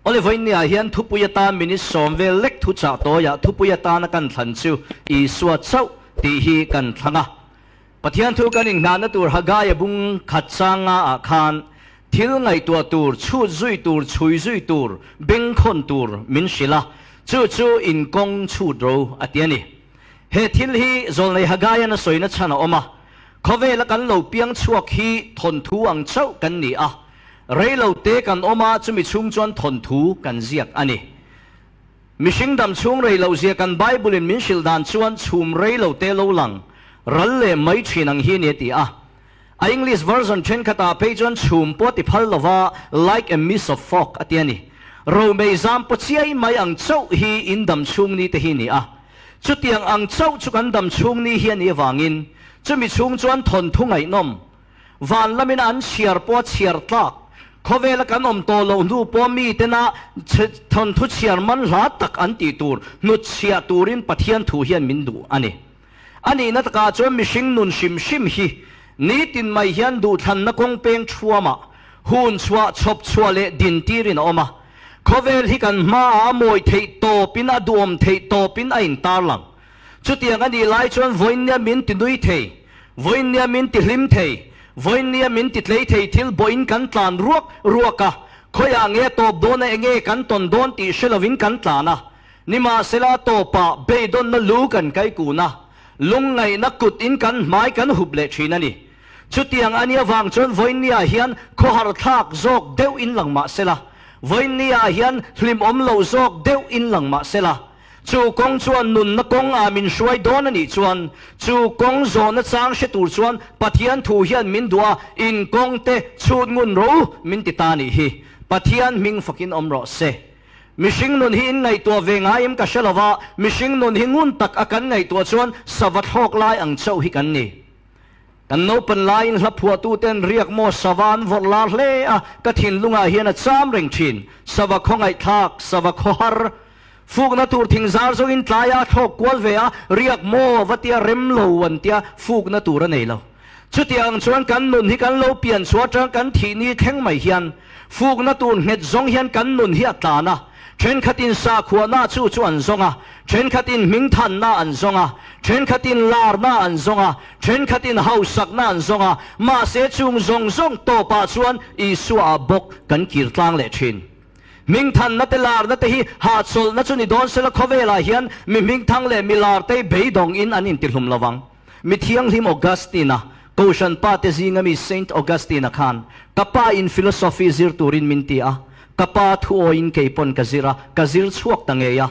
Awle vawiinniah hian thupui atan minute sawm vel lek thuchah tawiah thupui atana kan thlan chu Isua chauh tih hi kan thlang a. Pathian thu kan inngahna tur Hagaia bung khat changa ah khan thil ngaihtuah tur, chhut zui tur, chhui zui tur, bengkhawn tur min hrilh a, chu chu inkawng chhut ro a ti a ni. He thil hi Zawlnei Hagaian a sawina chhan a awm a, khawvela kan lo piang chhuak hi thawnthu ang chauh kan ni a, rei lo te kan awm a, chumi chhung chuan thawnthu kan ziak a ni. Mihring dam chhung rei loh zia kan Bible-in min hrilh dan chuan chhum rei lo te lo lang ral leh mai thin ang hi ni a ti a. A English version thenkhatah phei chuan chhum pawh ti phal lova like a mist of fog a ti a ni. Romei zam paw chiai mai ang chauh hi in dam chhung ni te hi ni a. Chutiang ang chauh chu kan dam chhung ni hi a nih avangin chumi chhung chuan thawnthu ngaihnawm Van lamin an chhiar pawh a chhiar tlak. Khawvela kan awm tawh loh hnu pawh mitena thawnthu chhiar man hla tak an tih tur hnutchhiah turin Pathian thu hian min duh a ni. A nihna takah chuan mihring nun hrim hrim hi nitin mai hian duhthlanna kawng peng thuamah hun chhuah, chhawp chhuah leh din tirin a awm a. Khawvel hi kan hmaah a mawi theih tawpin a duhawm theih tawpin a intarlang. Chutiang a nih lai chuan vawiinnia min ti nui thei, vawiinnia min ti hlim thei, vawiinnia min ti tlei thei thil bawhin kan tlan ruak ruak a, khawiah nge tawp dawn a enge kan tawn dawn tih hre lovin kan tlan a. Nimahsela tawpah beidawnna lu kan kai kun a, lungngaihna kut in kan hmai kan hup leh thin a ni. Chutiang a nih avang chuan vawiinnia hian khawhar thlak zawk deuh in lang mahsela, vawiinnia hian hlimawm lo zawk deuh in lang mahsela, Chu kawng chuan nunna kawng ah min hruai dawn a nih chuan, chu kawng zawhna chang hre tur chuan Pathian thu hian min duh a, in kawng te chhut ngun rawh u min ti ta nih hi. Pathian hming fakin awm rawh se. Mihring nun hi in ngaihtuah ve ngai em ka hre lo va, mihring nun hi ngun tak a kan ngaihtuah chuan sava thlawk lai ang chauh hi kan ni. Kan naupan laiin hla phuahtuten riak maw sava an vawrh lar hle a, ka thinlungah hian a cham reng thin. Sava khawngaihthlak, sava khawhar, fukna tur thing zar zawngin tlaia a thlawk kual ve a, riak maw va tia rem lo an tia fukna tur a nei lo. Chutiang chuan kan nun hi kan lo pian chhuah atang kan thih ni thleng mai hian fukna tur nghet zawng hian kan nun hi a tlan a, thenkhatin sakhuana chu chu an zawng a, Thenkhatin hmingthanna an zawng a, thenkhatin larna an zawng a, thenkhatin hausakna an zawng a, mahse chung zawng zawng tawpah chuan Isua-ah bawk kan kir tlang leh thin. Hmingthanna te larna te hi hahchawlhna chu ni dawn sela khawvelah hian mi hmingthang leh mi lar te beidawngin an intihlum lo vang. Mi thianghlim Augustine-a, Kohhran pa te zinga mi Saint Augustine-a khan, Ka pa in philosophy zir turin min ti a, ka pa thuawiin kei pawn ka zir a, ka zir chhuak ta ngei a.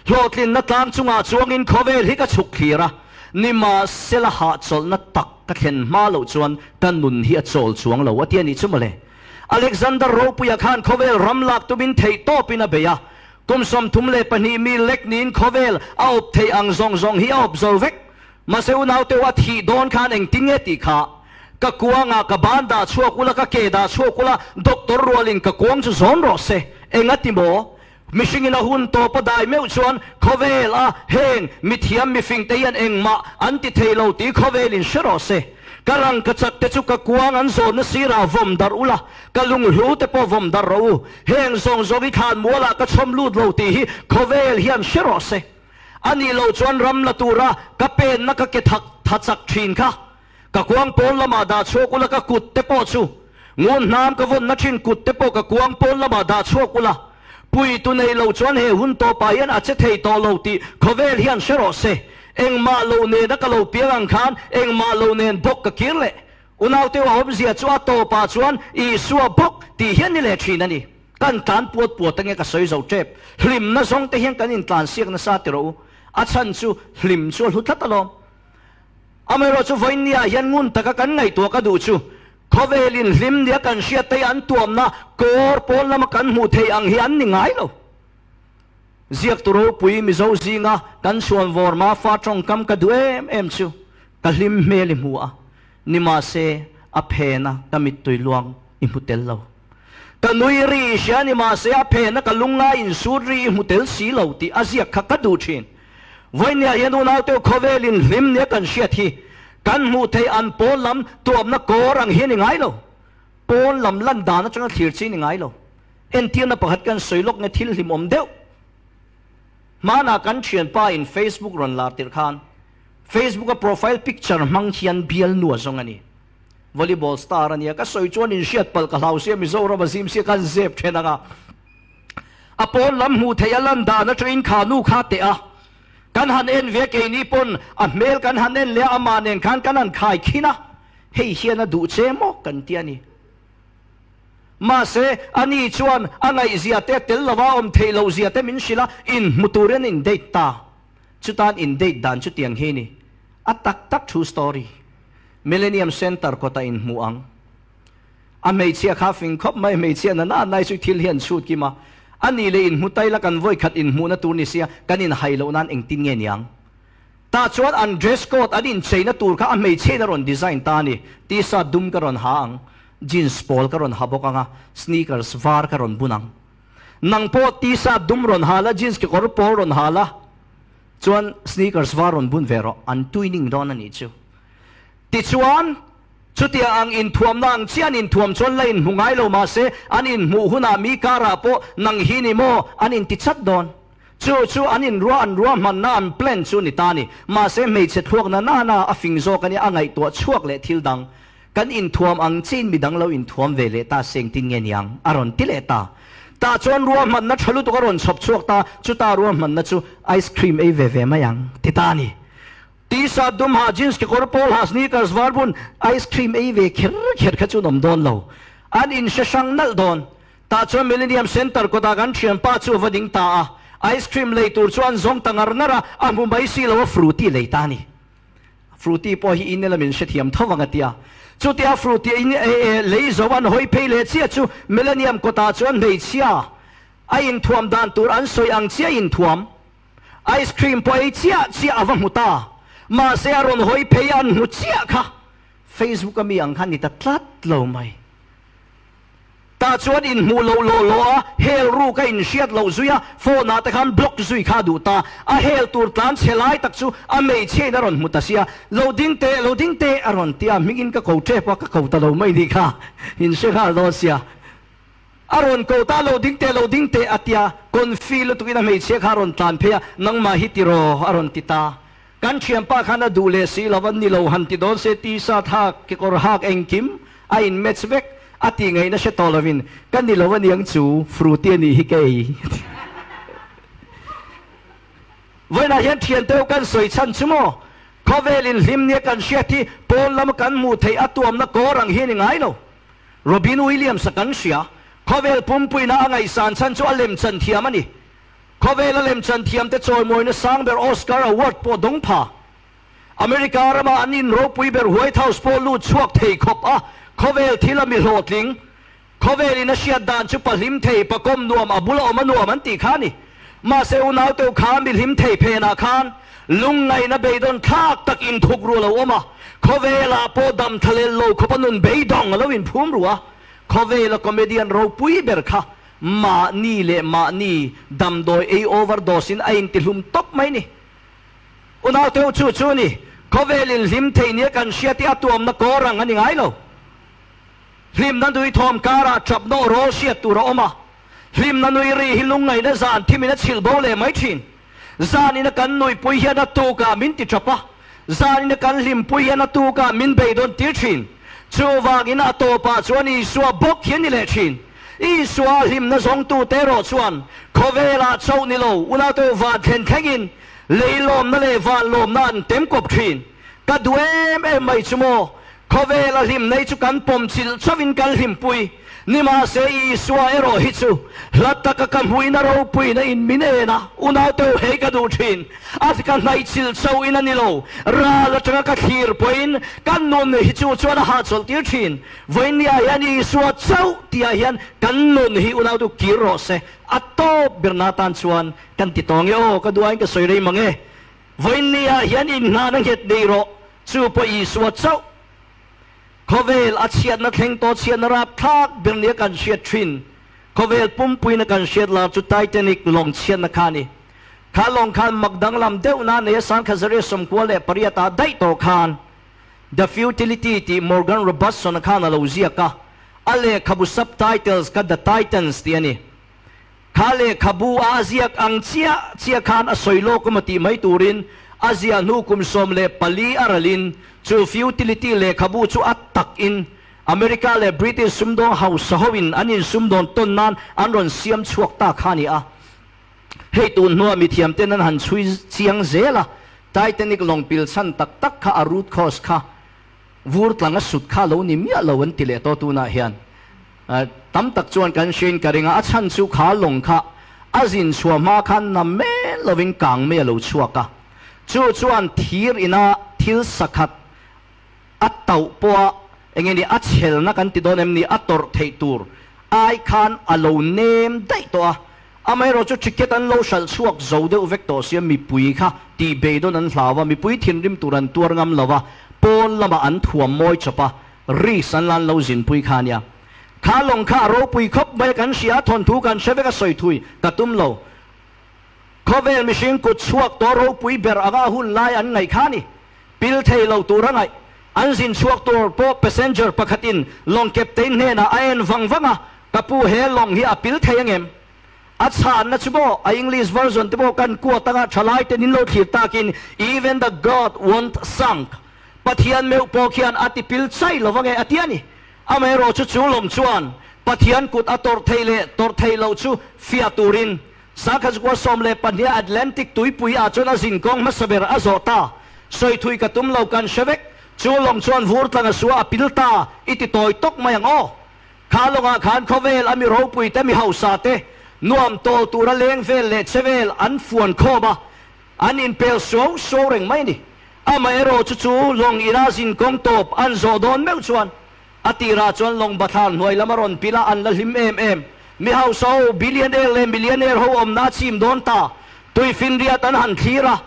Hlawhtlinna tlang chungah chuangin khawvel hi ka chhuk thlir a, nimahsela hahchawlhna tak ka thlen hma loh chuan ka nun hi a chawl chuang lo a ti a nih chu mawle. Alexander Ropuia khan khawvel ram lak tumin theihtawpin a bei a, kum 32 mi lek niin khawvel a awp theih ang zawng zawng hi a awp zo vek. Mahse unauteu a thih dawn khan engtin nge tih kha ka kuangah ka ban dah chhuak ula, ka ke dah chhuak ula, doctor rualin ka kuang chu zawn rawh se, eng a ti maw? Mihringin a hun tawp a dai meuh chuan khawvel a heng mithiam mifing te hian engmah an ti thei lo tih khawvelin hre rawh se. Ka rangkachak te chu ka kuang an zawnna sirah vawm darh ula, ka lunghlu te pawh vawm darh rawh u. Heng zawng zawng hi thlan mualah ka chhawm lut lo tih hi khawvel hian hre rawh se. A nih loh chuan ram la tura ka penna ka ke thak tha chak thin kha ka kuang pawn lamah dah chhuak ula ka kut te pawh chu ngun hnam ka vawnna thin kut te pawh ka kuang pawn lamah dah chhuak ula pui tu nei lo chuan he hun tawpah hian a che thei tawh lo tih khawvel hian hre rawh se. Engmah lo nena ka lo piang ang khan engmah lo nen bawk ka kir leh. Unaute a awmzia chu a tawpah chuan Isua bawk tih hian ni leh thin a ni. Kan tlan puat puat ange ka sawi zo tep. Hlimna zawng te hian kan intlan siak nasa ti rawh u. A chhan chu hlim chu a hlu tlat alawm. Amaherawh chu vawiinniah hian ngun taka kan ngaihtuah ka duh chu khawvelin hlim nia kan hriat te hi an tuamna kawr pawn lama kan hmuh theih ang hi an ni ngai lo. Ziaktu ropui Mizo zinga kan chhuan vawr Mafa tawngkam ka duh em em chu ka hlim hmel i hmu a, nimahse a phena ka mittui luang i hmu tel lo. Ka nui ri i hria nimahse a phena ka lungngai insut ri i hmu tel si lo tih a ziak kha ka duh thin. Vawinia hian unauteu khawvelin hlim nia kan hriat hi kan hmuh theih an pawn lam tuamna kawr ang hi a ni ngai lo. Pawn lam lan dan atanga thlir chi a ni ngai lo. Entirna pakhat kan sawi lawk nge thil hlimawm deuh. Hmanah kan thianpa in Facebook rawn lar tirh khan Facebook a profile picture hmang hian bialnu a zawng a ni. Volleyball star a nia, ka sawi chuan in hriat palh ka hlau sia Mizoram a zim sia khan zep then ang a. A pawn lam hmuh theih a lan dan atangin kha nu kha teh a. Kan han en ve keini pawn a hmel kan han en leh a amah nen khan kan han khai khin a, hei hian a duh che maw kan ti a ni. Mahse, ani chuan a ngaihzia te tel lova awm theih loh zia te min hrilh a, inhmu turin an in date ta. Chutan in date dan chu tiang hi ni. A tak tak true story. Millennium Centre kawtah inhmu ang. A hmeichhia kha fing khawp mai, hmeichhia na na nai chu thil hi an chhut kim a. A nih leh inhmu tai la kan vawi khat inhmuhna tur ni sia, kan inhai loh nan engtin nge niang? Tah chuan an dress code an incheina tur kha a hmeichhiain a rawn design ta a ni. T-shirt dum ka rawn ha ang, jeans pawl ka rawn ha bawk ang a, sneakers var ka rawn bun ang. Nang pawh T-shirt dum rawn ha la, jeans kekawr pawl rawn ha la, chuan sneakers var rawn bun ve rawh, an twinning dawn a nih chu. Tichuan, chutia ang inthuamna ang chiah an inthuam chuan la inhmu ngai lo mahse, an inhmuh hunah mi karah pawh nang hi ni maw an inti chat dawn. Chu chu an inruah an ruahmanna an plan chu ni ta ni. Mahse hmeichhe thluak na na na a fing zawk a nia a ngaihtuah chhuak leh thil dang. Kan inthuam ang chiin midang lo inthuam ve leh ta seng tin nge niang? A rawn ti leh ta. Tah chuan ruahmanna tha lutuk a rawn chhawp chhuak ta, chuta ruahmanna chu ice cream ei ve ve mai ang ti ta ni. T-shirt dum ha, jeans kekawr pawl ha, sneakers var bun, ice cream ei ve kher kher kha chu an awm dawn lo. An inhre hrang nalh dawn. Tah chuan Millennium Centre kawtah kan thianpa chu a va ding ta a, ice cream lei tur chu an zawng ta ngar ngar a, a hmu mai si lo a Frooti lei ta a ni. Frooti pawh hi in elamin hrethiam tho vang a ti a. Chutia Frooti in lei zo an hawi phei leh chiah chu Millennium kawtah chuan hmeichhia a inthuam dan tur an sawi ang chiah inthuam ice cream pawh ei chiah chiah a va hmu ta. Mahse a rawn hawi phei a an hmu chiah kha Facebook a mi ang kha ni ta tlat lo mai. Tah chuan inhmuh loh lawh lawh a, hel ruk a inhriat loh zui a, phone ah te khan block zui kha a duh ta. A hel tur tlan chhe lai tak chu a hmeichhia in a rawn hmu ta sia, Lo ding teh, lo ding teh a rawn ti a, hmingin ka ko tep a, ka ko ta lo mai nih kha, inhre nghal dawn sia. A rawn ko ta, lo ding teh, lo ding teh a ti a, confi lutuk in a hmeichhia kha a rawn tlan phei a, nangmah hi tiraw a rawn ti ta. Kan thianpa khan a duh leh si lo a, ni lo han ti dawn se t-shirt hak, kekawr hak engkim a in match vek a tih ngaihna hre tawh lovin ka ni lo aniang chu Fruity a nih hi ka ei. Vawiinah hian thianteu kan sawi chhan chu maw khawvel in hlim nia kan hriat hi pawn lama kan hmuh theih a tuamna kawr ang hi a ni ngai lo. Robin Williams a kan hria, khawvel pumpuina a ngaihsan chhan chu a lemchan thiam a ni. Khawvela lemchan thiamte chawimawina sang ber Oscar Award pawh dawng pha. America rama an in ropui ber White House pawh lut chhuak thei khawp a, khawvel thil a mi hlawhtling. Khawvel in a hriat dan chu pa hlim thei, pa kawm nuam, a bula awm a nuam an tih kha a ni. Mahse unau teuh kha mi hlim thei phenah khan lungngaihna beidawn thlak tak inthuk ru a lo awm a, khawvelah pawh dam thlalel lo khawp a nun beidawng a lo inphum ru a. Khawvela comedian ropui ber kha Mahni leh mahni damdawi ei overdose in a intihlum tawp mai ni. Unau teuh chu chu ni, khawvel in hlim thei nia kan hriat hi a tuamna kawr ang a ni ngai lo. Hlimna nui thawm karah chapna aw rawl hriat tur a awm a, hlimna nui ri hi lungngaihna zan thimin a chhilh bo leh mai thin. Zanin a kan nuipui hian a tukah min ti tap a, zanin a kan hlimpui hian a tukah min beidawn tir thin. Chuvangin a tawpah chuan Isua bawk hi a ni leh thin. Isua a hlimna zawngtute erawh chuan khawvelah chauh ni lo, unaute van thlen thlengin lei lawmna leh van lawmna an tem kawp thin. Ka duh em em mai chu maw? Khawvel a hlim nei chu kan pawm chilh chauhin kan hlimpui. Nimahse Isua erawh hi chu hla taka ka hmuihna ropuina in min en a, unauteu hei ka duh thin. A ka hnaih chilh chauhin a ni lo, ral atanga ka thlir pawhin ka nun hi chu chuan a hahchawlh tir thin. Vawinia hian Isua chauh tihah hian kan nun hi unauteu kir rawh se. A tawp berna atan chuan kan ti tawng e aw, ka duain ka sawi rei mang e. Vawinia hian inhnahna nghet nei rawh, chu pawh Isua chauh. Khawvel a chhiatna thleng tawh chhiatna rapthlak ber nia kan hriat thin. Khawvel pumpuina kan hriat lar chu Titanic lawng chhiatna kha a ni. Kha lawng khan mak danglam deuh na nei a Sangkhazaria 98 ah daih tawh khan The Futility tih Morgan Robertson-a khan a lo ziak a. A lehkhabu subtitles kha The Titans tih a ni. Kha lehkhabu a a ziak ang chiah chiah khan a sawi lawk emaw tih mai turin a ziah hnu kum 14 a ralin chu futility lehkhabu chu a takin America leh British sumdawng hausa hoin an insumdawn tawn nan an rawn siam chhuak ta kha a ni a. Hei tun hnuah mithiamten an han chhui chiang zel a, Titanic lawng pil chhan tak tak kha a root cause kha vur tlang a sut kha lo ni miah lo an ti leh tawh tunah hian. Tam tak chuan kan hriain ka ring a, a chhan chu kha lawng kha a zin chhuah hma khan na mel lovin kang mai a lo chhuak a, chu chuan thir ina thil sakhat a tauh pawha eng nge ni a chhelna kan ti dawn em ni a tawrh theih tur ai khan a lo nem daih tawh a, amaherawh chu ticket an lo hralh chhuak zo deuh vek tawh sia mipui kha tih beidawn an hlau a, mipui thinrim tur an tuar ngam lo a, pawn lamah an thuam mawi chawp a, risk an la an lo zinpui kha ania. Kha lawng kha a ropui khawp mai a kan hria a, thawnthu kan hre vek a sawi thui ka tum lo. Khawvel mihring kut chhuak tawh ropui ber anga a hun lai an ngaih kha a ni. Pil thei lo tur a ngaih. An zin chhuak tur pawh passenger pakhatin lawng captain hnenah a en vang vang a, Ka pu he lawng hi a pil thei angem? A chhanna chu maw a English version te pawh kan quote anga thalai ten in lo thlir takin Even the God won't sunk, Pathian meuh pawh khian a ti pil chai lo ange a ti a ni. Amaherawh chu chu lawng chuan Pathian kut a tawrh theih leh tawrh theih loh chu fiah turin Sakhaw 12 Atlantic tuipui ah chuan a zinkawng hmasa ber a zawh ta. Sawi thui ka tum lo kan hre vek. Chu lawng chuan vur tlang a sua a pil ta i ti tawi tawk mai ang aw. Kha lawngah khan khawvel a mi ropui te mi hausa te nuam tawl tura leng vel leh che vel an fuan khawm a, an inpel suau suau reng mai a ni. Amaherawh chu chu lawng ina zinkawng tawp an zawh dawn meuh chuan A tirah chuan lawng bathlar hnuai lam a rawn pil a, an la hlim em em. Mi hausa ho, billionaire leh millionaire ho awmna a chim dawn ta. Tuifinriat an han thlir a,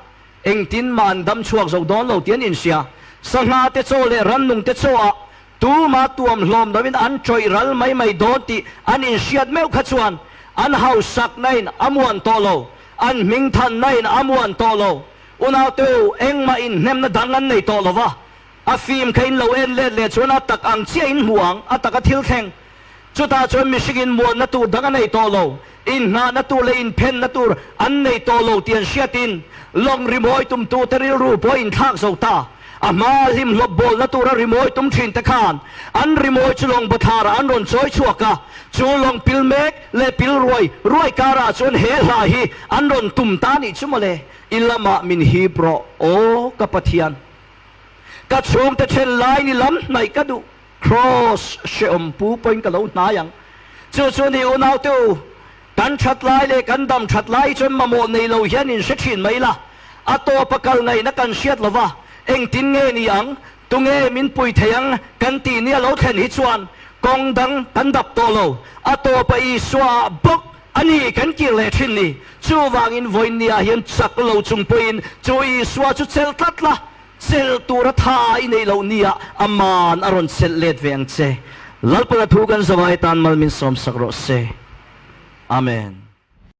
engtin mah an dam chhuak zo dawn lo tih an inhria. Sangha te chaw leh rannung te chaw ah tuma tuam hlawm loin an tawih ral mai mai dawn tih an inhriat meuh kha chuan an hausakna in a muan tawh lo, an hmingthanna in a muan tawh lo. Unaute u, engmah inhnemna dang an nei tawh lo va. A film kha in lo en let leh chuan a tak ang chiah in hmu ang, a taka thil thleng. Chutah chuan mihring in muanna tur dang a nei tawh lo, inhnahna tur leh inphenna tur an nei tawh lo tih an hriatin lawng rimawi tumtute rilru pawh a inthlak zo ta. A hma hlim hlawp bawlna tura rimawi tum thin te khan an rimawi chu lawng bathlarah an rawn chawi chhuak a, chu lawng pil mek leh pil ruai ruai karah chuan he hla hi an rawn tum ta nih chu mawle, I lamah min hip rawh aw ka Pathian. Ka chhungte then lai ni lam hnaih ka duh. Kraws hrehawm pu pawhin ka lo hnai ang. Chu chu ni unaute u, kan that lai leh kan dam that lai hi chuan mamawh nei lo hian in hre thin mai la. A tawpa kal ngaihna kan hriat lo va, engtin nge ni ang, tunge min pui thei ang kan tih nia lo thlen hi chuan kawng dang kan dap tawh lo. A tawpa Isua ah bawk a ni kan kir leh thin ni. Chuvangin vawiinniah hian chak lo chung pawhin chu Isua chu chelh tlat la, chelh tura tha i neih loh niah aman a rawn chelh let ve ang che. Lalpala thu kan zavai tan mal min sawmsak rawh se. Amen.